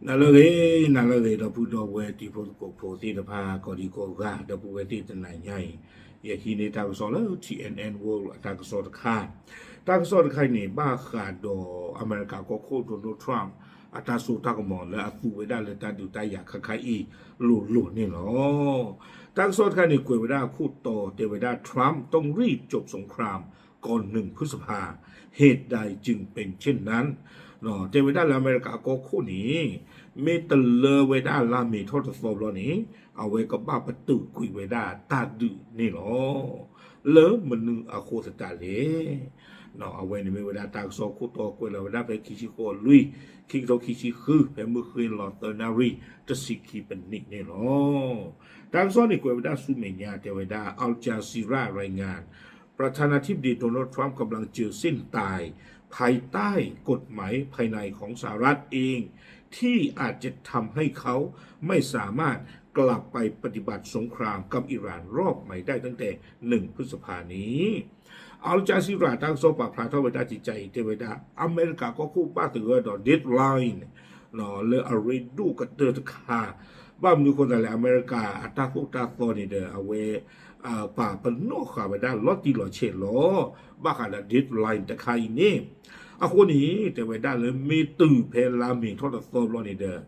နၤလၢအဂ့ၤ, နၤလၢအဂ့ၤ ဒီပုၢ်ဒီဝဲၢ်တံၤဖိသကိးဖိသ့ၣ်တဖၣ် ကိးဒံကိးဂၤ ဒီပုၢ်ဝဲၢ်သ့ၣ်တနၤညါအံၤ, ယဟံးန့ၢ်တၢ်ကစီၣ်လၢ T N N World အတၢ်ကစီၣ်တခါ, တၢ်ကစီၣ်တခါအံၤန့ၣ် ဘၣ်ဃးဒီးအမဲရကၤကီၢ်ခိၣ် Donald Trump အတၢ်စိတၢ်ကမီၤလၢအသူဝဲဒၣ်လၢတၢ်ဒုးတၢ်ယၤခါခါအံၤလိၤလိၤန့ၣ်လီၤ. တၢ်ကစီၣ်တခါန့ၣ် ကွဲးဝဲဒၣ်အခိၣ်တီတဲဝဲဒၣ် Trump ต้องรีบจบสงคราม ก่อนหนึ่งพฤษภา เหตุใดจึงเป็นเช่นนั้น တဲဝဲဒၣ်လၢအမဲရကၤကီၢ်ခိၣ်န့ၣ် မ့ၢ်တလၢဝဲဒၣ်လါမ့ၤထီၣ်တသီဘျီန့ၣ် အဝဲကဘၣ်ပတုာ်ကွံာ်ဝဲဒၣ်တၢ်ဒုးန့ၣ်လီၤ. လၢမနုၤအဃိသတးလဲၣ်. အဝဲန့ၣ်မ့ၢ်ဝဲဒၣ်တၢ်ကစီၣ်ခိၣ်တီကွဲးလီၤဝဲဒၣ်ဖဲခံဆံဃိးလွံၢ် ခံကထိခံဆံဃု ဖဲမုၢ်ဃ့လီၤသၢနၣ်ရံၣ် တဆံခံပနံးန့ၣ်လီၤ. တၢ်ကစီၣ်န့ၣ်ကွဲးဝဲဒၣ်ဆူမဲာ်ညါတဲဝဲဒၣ် Al Jazeera รายงาน ประธานาธิบดีโดนัลด์ ทรัมป์ กำลังเจอเส้นตายภายใต้กฎหมายภายในของสหรัฐเอง ที่อาจจะทำให้เขาไม่สามารถกลับไปปฏิบัติสงครามกับอิหร่านรอบใหม่ได้ตั้งแต่หนึ่งพฤษภานี้ Al Jazeera တၢ်ကစီၣ်ပာ်ဖျါထီၣ်ဝဲဒၣ်ကကဲအံၤ တဲဝဲဒၣ် အမဲရကၤကီၢ်ခိၣ်ဘၣ်သဂၢၢ်ဒီး deadline လၢအရ့ဒိၣ်ကတၢၢ်တခါ, ဘၣ်မနုၤအဃိသတးလဲၣ် အမဲရကၤအတၢ်သိၣ်တၢ်သီန့ၣ်ဒီး အဝဲ ပာ်ပနီၣ်ဃာ်ဝဲဒၣ်လီၤတံၢ်လီၤဆဲးလီၤ ဘၣ်ဃးဒီး deadline တခါအံၤန့ၣ်, အဃိန့ၣ် တဲဝဲဒၣ်လၢမ့ၢ်တုၤဖဲလါမ့ၤထီၣ်တသီဘျီန့ၣ်ဒီး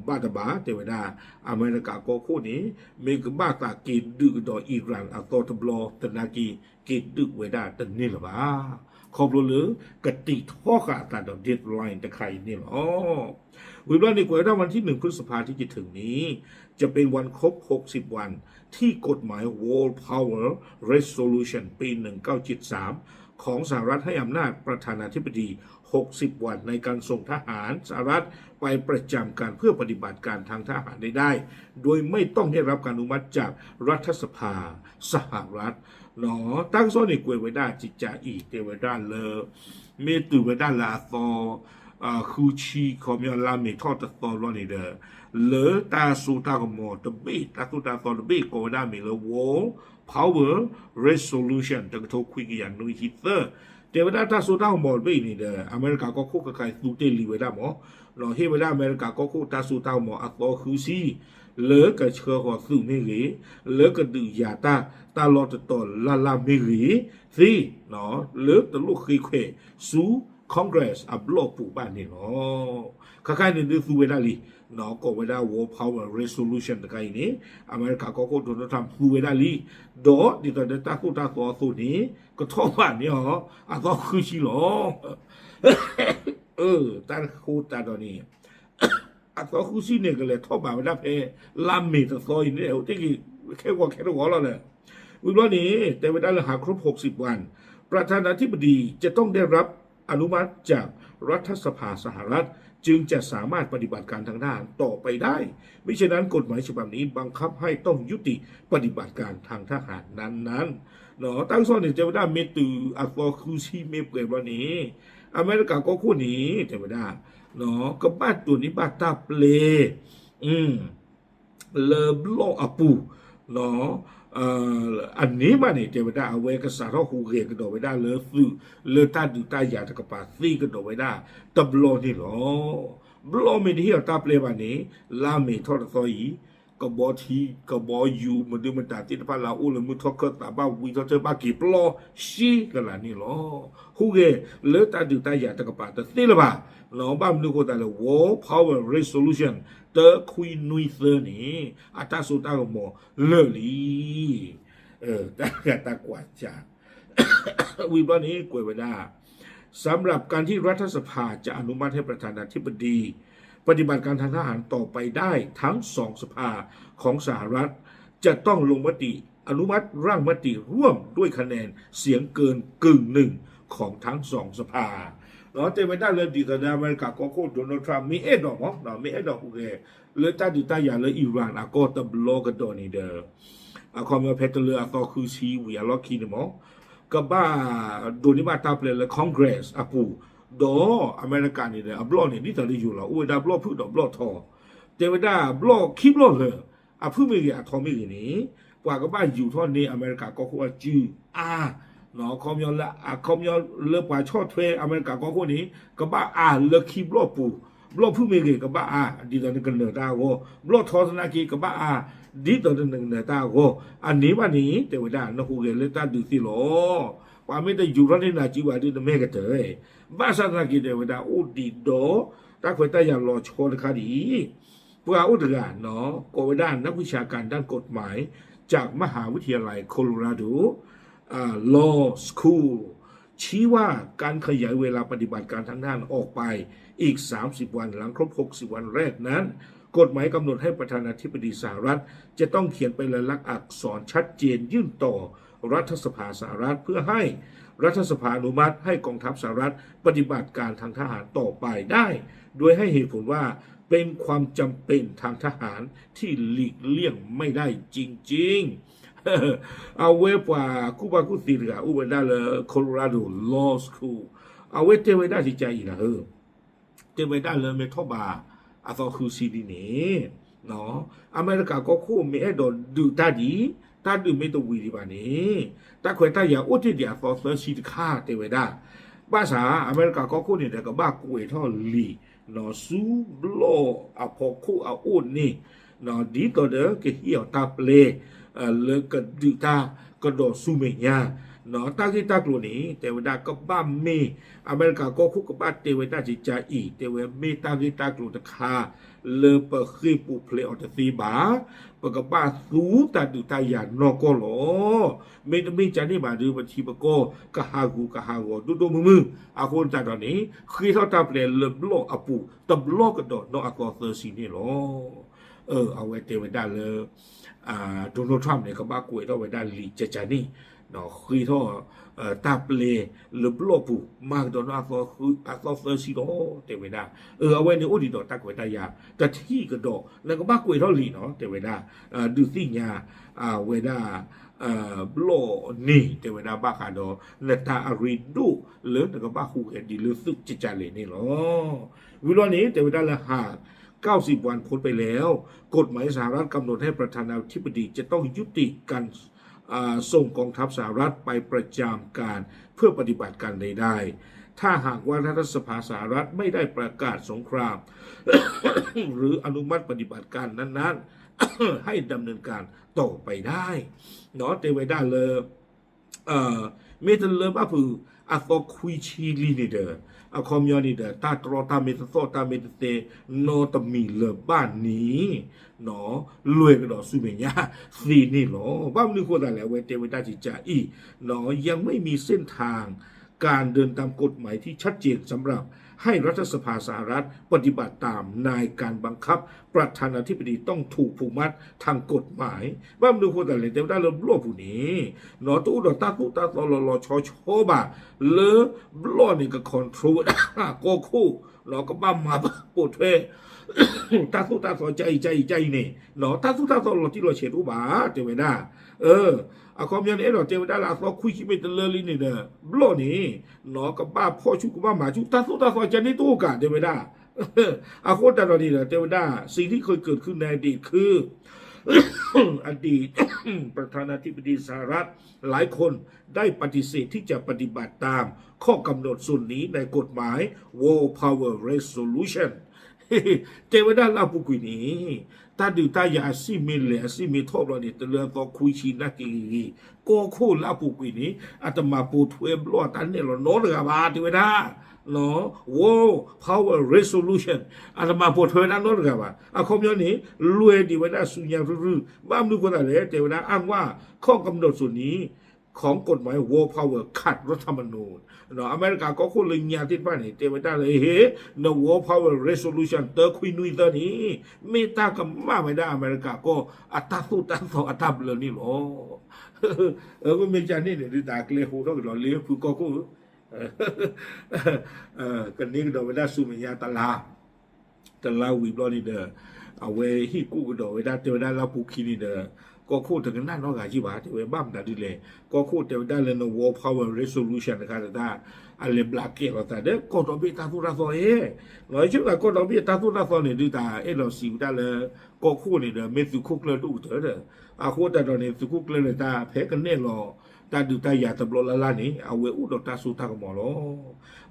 ဘၣ်တဘၣ် တဲဝဲဒၣ် အမဲရကၤကီၢ်ခိၣ်န့ၣ် မ့ၢ်ကဘၣ်သးက့ၤဒုးကဒီး Iran အသီတဘျီသနာ်က့ က့ၤဒုးဝဲဒၣ်တန့ၢ်လၢၤဘၣ်. ခီဖျိလၢကတံာ်ထီဃာ်အသးဒီး deadline တခါအံၤန့ၣ်လီၤ. ဝံၤဘျီန့ၣ် ကွဲးဝဲဒၣ် วันที่หนึ่งพฤษภาที่จะถึงนี้ จะเป็นวันครบหกสิบวัน ที่กฎหมาย War Power Resolution ปีหนึ่งเก้าเจ็ดสาม ของสหรัฐให้อำนาจประธานาธิบดี หกสิบวัน ในการส่งทหารสหรัฐไปประจำการเพื่อปฏิบัติการทางทหารได้ โดยไม่ต้องได้รับการอนุมัติจากรัฐสภาสหรัฐ တၢ်ကစီၣ်န့ၣ်ကွဲးဝဲဒၣ်ကကဲအံၤ တဲဝဲဒၣ်လၢ မ့ၢ်တုၤဝဲဒၣ်လၢအသီ ဃုဆံ ခီပညီလါမ့ၤထီၣ်တသီဘျီန့ၣ်ဒီး လၢတၢ်စိတၢ်ကမီၤတဘ့ၣ် တၢ်သိၣ်တၢ်သီတဘ့ၣ် ကိးဝဲဒၣ်မ့ၢ်လၢ War Power Resolution တကထိခွံကယၤနွံဆံသၢ တဲဝဲဒၣ်တၢ်စိတၢ်ကမီၤတဘ့ၣ်အံၤန့ၣ်ဒီး အမဲရကၤကီၢ်ခိၣ်ခဲခါအံၤသူတ့ၢ်လံဝဲဒၣ်မး, ဟ့ၣ်ဝဲဒၣ်အမဲရကၤကီၢ်ခိၣ်တၢ်စိတၢ်ကမီၤအသီဃုဆံ လၢကဆှၢဃီၤသုးမ့ၢ်ဂ့ၤ, လၢကဒုးယၤတၢ် တၢ်လီၢ်တတီၤလၢ်လၢ်မ့ၢ်ဂ့ၤသ့, လၢတလိၣ်ဃ့ခွဲးဆူ Congress အဘျီၣ်ပူၤဘၣ်န့ၣ်လီၤ. ခဲခါအံၤန့ၣ်ဒုးသူဝဲဒၣ်လံ, ကိးဝဲဒၣ် War Power Resolution တခါအံၤန့ၣ် အမဲရကၤကီၢ်ခိၣ် Donald Trump သူဝဲဒၣ်လံ, ဒီးဒ်သိးဒီးတၢ်သိၣ်တၢ်သီအသိးန့ၣ် ကထီၣ်ဘၣ်န့ၢ်အီၤ အသီဃုဆံလီၤ. တၢ်ဃိတၢ်ဒီးန့ၣ် အသီဃုဆံန့ၣ် ကလဲၤထီၣ်ဘၣ်ဝဲဒၣ်ဖဲ လါမ့ၤတသီအံၤန့ၣ် အိၣ်တ့ၢ်က့ၤခဲဂီၤခဲတဂီၤလီၤဒီး ဝံၤဘျီန့ၣ် တဲဝဲဒၣ်လၢ หากครบหกสิบวัน ประธานาธิบดีจะต้องได้รับอนุมัติจากรัฐสภาสหรัฐ จึงจะสามารถปฏิบัติการทางทหารต่อไปได้ มิฉะนั้นกฎหมายฉบับนี้บังคับให้ต้องยุติปฏิบัติการทางทหารนั้นๆ တၢ်ကစီၣ်န့ၣ် တဲဝဲဒၣ်မ့ၢ်တုၤအသီဃုဆံမ့ၢ်ပှဲၤဘျီန့ၣ် အမဲရကၤကီၢ်ခိၣ်န့ၣ် တဲဝဲဒၣ် ကဘၣ်ဒိးန့ၢ်ဘၣ်တၢ်ပျဲ လၢဘျီၣ်အပူၤ အန့ၣ်မးန့ၣ် တဲဝဲဒၣ် အဝဲကစးထီၣ်ဟူးဂဲၤကဒီးဝဲဒၣ်လၢသုး လၢတၢ်ဒုးတၢ်ယၤတကပၤသ့ကဒီးဝဲဒၣ်တဘျီန့ၣ်လီၤ. ဘျီၣ်မ့ၢ်တဟ့ၣ်အီၤတၢ်ပျဲဘၣ်န့ၣ် လါမ့ၤထီၣ်တသီအံၤ ကဘီထံ ကဘီယူၤ မဒုမတၤသ့ၣ်တဖၣ်လၢအအိၣ်လၢမုၢ်ထီၣ်ခၢၣ်သးဘၣ်ဝံထီၣ်ထၢၣ်ဘၣ်က့ၤပျီၢ်ရှ့ကလာ်န့ၣ်လီၤ. ဟူးဂဲၤလၢတၢ်ဒုးတၢ်ယၤတကပၤတသ့လၢၤဘၣ် ဘၣ်မနုၤအဃိသတးလဲၣ် War Power Resolution တခွံနွံသၢန့ၣ် အတၢ်စိတၢ်ကမီၤလၢာ်လံ. တၢ်ဂၤတၢ်ကွၢ်စၢ် ဝံၤဘျီန့ၣ် ကွဲးဝဲဒၣ် สำหรับการที่รัฐสภาจะอนุมัติให้ประธานาธิบดีปฏิบัติการทางทหารต่อไปได้ทั้งสองสภาของสหรัฐ จะต้องลงมติอนุมัติร่างมติร่วมด้วยคะแนนเสียงเกินกึ่งหนึ่งของทั้งสองสภา တဲဝဲဒၣ်လၢဒ်သိးဒီးအမဲရကၤကီၢ်ခိၣ် Donald Trump မ့ၢ်အဲၣ်ဒိးမး မ့ၢ်အဲၣ်ဒိးဟူးဂဲၤ လၢတၢ်ဒုးတၢ်ယၤလၢ Iran အကီၢ်တဘျီကဒီးန့ၣ်ဒီး အခီပညီဖဲတလၢအသီဃုဆံဝံၤအလီၢ်ခံန့ၣ်မး ကဘၣ်ဒိးန့ၢ်ဘၣ်တၢ်ပျဲလၢ Congress အပူၤ, ဒီးအမဲရကၤန့ၣ်ဒီး အဘျီၣ်န့ၣ် ဒ်သိးလၢယိၤလီၤ အိၣ်ဝဲဒၣ်ဘျီၣ်ဖုၣ်ဒီးဘျီၣ်ထီ, တဲဝဲဒၣ်ဘျီၣ်ခံဘျီၣ်လၢာ် အဖုၣ်မ့ၢ်ဂ့ၤ အထီမ့ၢ်ဂ့ၤန့ၣ် ပှၤကဘၣ်ယူၤထီၣ်န့ၢ်အမဲရကၤကီၢ်ခိၣ်အစုအါ, အခီပညီလၢ အခီပညီလၢပှၤဆီၣ်ထွဲအမဲရကၤကီၢ်ခိၣ်န့ၣ် ကဘၣ်အါလၢခံဘျီၣ်ပူၤ, ဘျီၣ်ဖုၣ်မ့ၢ်ဂ့ၤ ကဘၣ်အါ ဒ်သိးနကနၢၤတၢ်အဂီၢ်, ဘျီၣ်ထီသနာ်က့ ကဘၣ်အါ ဒ်သိးနကနၢၤတၢ်အဂီၢ်, အန့ၣ်ဘၣ်န့ၣ် တဲဝဲဒၣ် နဟူးဂဲၤလၢတၢ်ဒုးသ့လီၤ. ပှၤမ့ၢ်တယူၤထီၣ်န့ၢ်နၤစုဘၣ်ဒီး နမ့ၢ်ကတၢၢ်, ဘၣ်ဆၣ်သနာ်က့ တဲဝဲဒၣ် အိၣ်ဒံးဒီး တၢ်ခွဲးတၢ်ယာ်လီၤဆီတခါဒ်အံၤ, ပှၤအိၣ်တဂၤ ကိးဝဲဒၣ် นักวิชาการด้านกฎหมาย จากมหาวิทยาลัยโคโลราโด Law School ชี้ว่าการขยายเวลาปฏิบัติการทางทหารออกไปอีก สามสิบ วัน หลังครบ หกสิบ วันแรกนั้น กฎหมายกำหนดให้ประธานาธิบดีสหรัฐ จะต้องเขียนเป็นลายลักษณ์อักษรชัดเจนยื่นต่อรัฐสภาสหรัฐ เพื่อให้รัฐสภาอนุมัติให้กองทัพสหรัฐปฏิบัติการทางทหารต่อไปได้ โดยให้เหตุผลว่าเป็นความจำเป็นทางทหารที่หลีกเลี่ยงไม่ได้จริงๆ အဝဲပှၤကူၣ်ဘၣ်ကူၣ်သ့တဂၤ အိၣ်ဝဲဒၣ်လၢ Colorado Law School အဝဲတဲဝဲဒၣ်စံးကါအံၤလီၤ. တဲဝဲဒၣ်လၢမ့ၢ်ထီၣ်ဘးအသီဃုဆံဒ်န့ၣ် အမဲရကၤကီၢ်ခိၣ်မ့ၢ်အဲၣ်ဒိးဒုးတၢ်ဒ်အံၤ, တၢ်ဒုးမ့ၢ်တဝံၤဒံးဘၣ်န့ၣ် တၢ်ခွဲးတၢ်ယာ်အိၣ်တ့ၢ်ဒံးအသီသၢဆံတခါ တဲဝဲဒၣ်. ဘၣ်ဆၣ် အမဲရကၤကီၢ်ခိၣ်န့ၣ်ဒီး ကဘၣ်ကွဲးထီၣ်လံာ် ဆူဘျီၣ်အဖီခိၣ်အအိၣ်န့ၣ် ဒ်သိးဒီးကဟ့ၣ်အီၤတၢ်ပျဲ လၢကဒုးတၢ်ကဒီးဆူမဲာ်ညါ, တၢ်ဂ့ၢ်တၢ်ကျိၤန့ၣ် တဲဝဲဒၣ်ကဘၣ်မ့ၢ် အမဲရကၤကီၢ်ခိၣ်ကဘၣ်တဲဝဲဒၣ်စံးကါအံၤ တဲဝဲမ့ၢ်တၢ်ဂ့ၢ်တၢ်ကျိၤတခါ လၢပဃ့ၢ်ပူၤဖျဲးအီၤတသ့ဘၣ်, ပကဘၣ်သူတၢ်ဒုးတၢ်ယၤနီၢ်ကီၢ်လီၤ. မ့တမ့ၢ်ကန့ၣ်ဘၣ်ဒီး ပထံပကီၢ်ကဟးဂူာ်ကဟးဂီၤဒိၣ်ဒိၣ်မုၢ်မုၢ်, အဃိသတးဒီးန့ၣ် ဃ့ထီၣ်တၢ်ပျဲလၢဘျီၣ်အပူၤ တဘျီကဒီးနီၢ်အသီသၢဆံန့ၣ်လီၤ. အဝဲတဲဝဲဒၣ်လၢ Donald Trump န့ၣ် ကဘၣ်ကွဲးထီၣ်ဝဲဒၣ်လံာ်ကကန့ၣ် ဃ့ထီၣ် တၢ်ပျဲလၢဘျီၣ်ပူၤ မၤကဒီးနီၢ်အသီသၢဆံလီၤ တဲဝဲဒၣ်. အဝဲန့ၣ်အိၣ်ဒံးဒီးတၢ်ခွဲးတၢ်ယာ် တထံၣ်ကဒီး နကဘၣ်ကွဲးထီၣ်လံာ်နီၤ တဲဝဲဒၣ်, ဒုးသ့ၣ်ညါဝဲဒၣ် ဘျီၣ်န့ၣ် တဲဝဲဒၣ်ဘၣ်ဃးဒီး နတၢ်အရ့ဒိၣ်လၢနကဘၣ်ဟူးဂဲၤဒ်လၢသုးကကလဲၣ်န့ၣ်လီၤ. ဝံၤလီၤန့ၣ် တဲဝဲဒၣ်လၢဟး เก้าสิบวันพ้นไปแล้ว กฎหมายสหรัฐกำหนดให้ประธานาธิบดีจะต้องยุติการ อ่า ส่งกองทัพสหรัฐไปประจำการเพื่อปฏิบัติการใดๆ ถ้าหากว่ารัฐสภาสหรัฐไม่ได้ประกาศสงคราม หรืออนุมัติปฏิบัติการนั้นๆ ให้ดำเนินการต่อไปได้ เนาะ တဲဝဲဒၣ်လၢ မ့ၢ်တလၢဘၣ်ဖုး အသီခွံဆံလံန့ၣ်ဒီး အခီပညီန့ၣ်ဒီး တၢ်တြီတၢ်မ့ၢ်တသီၣ်တၢ်မ့ၢ်တသဲ နီတမံၤလၢၤဘၣ်န့ၣ် လွဲၢ်ကဒီးဆူမဲာ်ညါသ့န့ၣ်လီၤ. ဘၣ်မနုၤဃိသတးလဲၣ် အဝဲတဲဝဲဒၣ်စံးကါအံၤ ยังไม่มีเส้นทางการเดินตามกฎหมายที่ชัดเจนสำหรับให้รัฐสภาสหรัฐปฏิบัติตามในการบังคับประธานาธิบดีต้องถูกผูกมัดทางกฎหมาย ဘၣ်မနုၤဃိသတးလဲၣ် တဲဝဲဒၣ်လၢဘျီၣ်ပူၤန့ၣ် တအိၣ်ဒီးတၢ်သိၣ်တၢ်သီလီၤလီၤဆီဆီဘၣ် လၢဘျီၣ်န့ၣ် က control ဝဲဒၣ်ကီၢ်ခိၣ် ကဘၣ်မၤပိာ်ထွဲ တၢ်သိၣ်တၢ်သီကအံၤကအံၤကအံၤန့ၣ် တၢ်သိၣ်တၢ်သီလီၤတံၢ်လီၤဆဲးတအိၣ်ဘၣ် တဲဝဲဒၣ်. အခီပညီန့ၣ် အဲၣ်ဒိးတဲဝဲဒၣ်လၢအသီခွံဆံမ့ၢ်တလၢလံန့ၣ်ဒီး ဘျီၣ်န့ၣ် ကဘၣ်ဖီၣ်ဆူၣ်ကဘၣ်မၤဆူၣ် တၢ်သိၣ်တၢ်သီကန့ၣ်တအိၣ်ကး တဲဝဲဒၣ်. အဃိသတးဒီးန့ၣ်ဒီး တဲဝဲဒၣ် สิ่งที่เคยเกิดขึ้นในอดีตคือ อดีตประธานาธิบดีสหรัฐหลายคนได้ปฏิเสธที่จะปฏิบัติตามข้อกำหนดส่วนนี้ในกฎหมาย War Power Resolution တဲဝဲဒၣ်လၢအပူၤကွံာ်န့ၣ် တၢ်ဒုးတၢ်ယၤအစံၣ်မ့ၢ်လဲၣ်အစံၣ်မ့ၢ်ထီၣ်ဘျီန့ၣ် တလၢအသီခွံဆံနာ်က့ဂ့ၤဂ့ၤ ကီၢ်ခိၣ်လၢအပူၤကွံာ်န့ၣ် အတမၤပိာ်ထွဲဘျီၣ်အတၢ်နဲၣ်လီၤနီတဂၤဘၣ် တဲဝဲဒၣ်. War Power Resolution အတမၤပိာ်ထွဲဝဲဒၣ်နီတဂၤဘၣ်. အခီပညီန့ၣ် လွဲၢ်ဒံးဝဲဒၣ်ဆူညါရုၢ်ရုၢ် ဘၣ်မနုၤဃိသတးလဲၣ် တဲဝဲဒၣ် อ้างว่าข้อกำหนดส่วนนี้ของกฎหมาย War Power ขัดรัฐธรรมนูญ အမဲရကၤကီၢ်ခိၣ်လၢညါသ့ၣ်တဖၣ်န့ၣ် တဲဝဲဒၣ်လၢ ဟ့ န War Power Resolution တၢခွံနွံသၢန့ၣ် မ့ၢ်တၢ်ကမၣ်ဝဲဒၣ်အမဲရကၤကီၢ်အတၢ်သိၣ်တၢ်သီအတၢ်ဘျၢန့ၣ်လီၤ. မ့ၢ်ကန့ၣ်န့ၣ် ဒုးတၢ်ကျဲဟိထီၣ်ကဒီးလၢဖုကီၢ်ခိၣ် ကန့ၢ်ကဒီးဝဲဒၣ်ဆူမဲာ်ညါတလါ တလါဝံၤဘျီန့ၣ်ဒီး အဝဲဟ့ၣ်ကူၣ်ကဒီးဝဲဒၣ် တဲဝဲဒၣ်လၢပူၤခံန့ၣ်ဒီး ကီၢ်ခိၣ်တကနၣ်နီတဂၤယံၢ်ဘၣ် တဲဝဲဘၣ်မတၤဒ်လဲၣ် ကီၢ်ခိၣ်တဲဝဲဒၣ်လၢန War Power Resolution တခါတၢ် အလဲၤဘျးကဲလိာ်သးဒီး ကီၢ်ဒီဘ့ၣ်တၢ်သိၣ်တၢ်သီဧါ လီၤဆိကီၢ်ဒီဘ့ၣ်တၢ်သိၣ်တၢ်သီန့ၣ် ဒုးတၢ်အဲၣ်ဒိးစံးဝဲဒၣ်လၢ ကီၢ်ခိၣ်န့ၣ်ဒီး မ့ၢ်သုးခိၣ်ကျၢၢ်ဒိၣ်ကတၢၢ်ဒီး အဃိသတးဒီးန့ၣ် သုးခိၣ်ကျၢၢ်န့ၣ်တၢ်ဖဲကနဲၣ်လီၤ တၢ်ဒုးတၢ်ယၤတဘျီလၢ်လၢ်န့ၣ် အဝဲအိၣ်ဒီးတၢ်စိတၢ်ကမီၤလီၤ.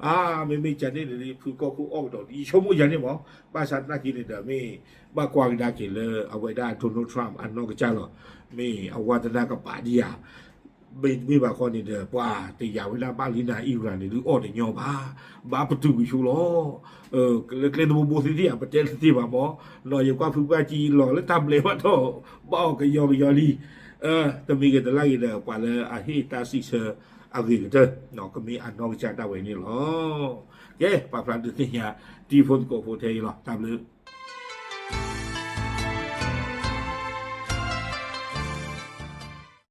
အါ မ့မ့ၢ်ကန့ၣ်န့ၣ် ဖုကီၢ်ခိၣ်အီၣ်ကဒီး ယဆိကမိၣ်ယၤန့ၣ်မး ဘၣ်ဆၣ်သနာ်က့န့ၣ်ဒီး မ့ၢ်ဘၣ်ကွၢ်ကဒါက့ၤလၢအဝဲဒၣ် Donald Trump အနီၢ်ကစၢ်လီၤ. မ့ၢ်အဝဲသနာ်ကပာ်ဒံးဧါ မ့မ့ၢ်ဘၣ်ဃီန့ၣ်ဒီး ပှၤတယာ်ဝဲဒၣ်ဘၣ်လံနၤ Iran န့ၣ်ဒုးအီၣ်တညီဘၣ်, ဘၣ်ပတုာ်ကွံာ်ဆိလီၤ. လၢကျဲတဘိဘိသ့ၣ်သ့ၣ်ဧါ ပတဲတသ့ဘၣ်မး, နီၢ်ယကွၢ်ဖုပှၢ်ကံလီၤလၢတၢ်ဘျဲးဘၣ်ဒီး ဘၣ်အီၣ်ကယီကယီလံ. တမံၤဂ့ၤတလါဂ့ၤဒီး ပှၤလၢအဟ့ၣ်တၢ်စံးဆၢအဂ့ၤကတၢၢ် ကမ့ၢ်အနီၢ်ကစၢ်ဒၣ်ဝဲန့ၣ်လီၤ. ကဲ ပာ်ဖျါဒုးသ့ၣ်ညါ တံၤဖိသကိးဖိထဲအံၤလီၤ. တၢ်ဘျုး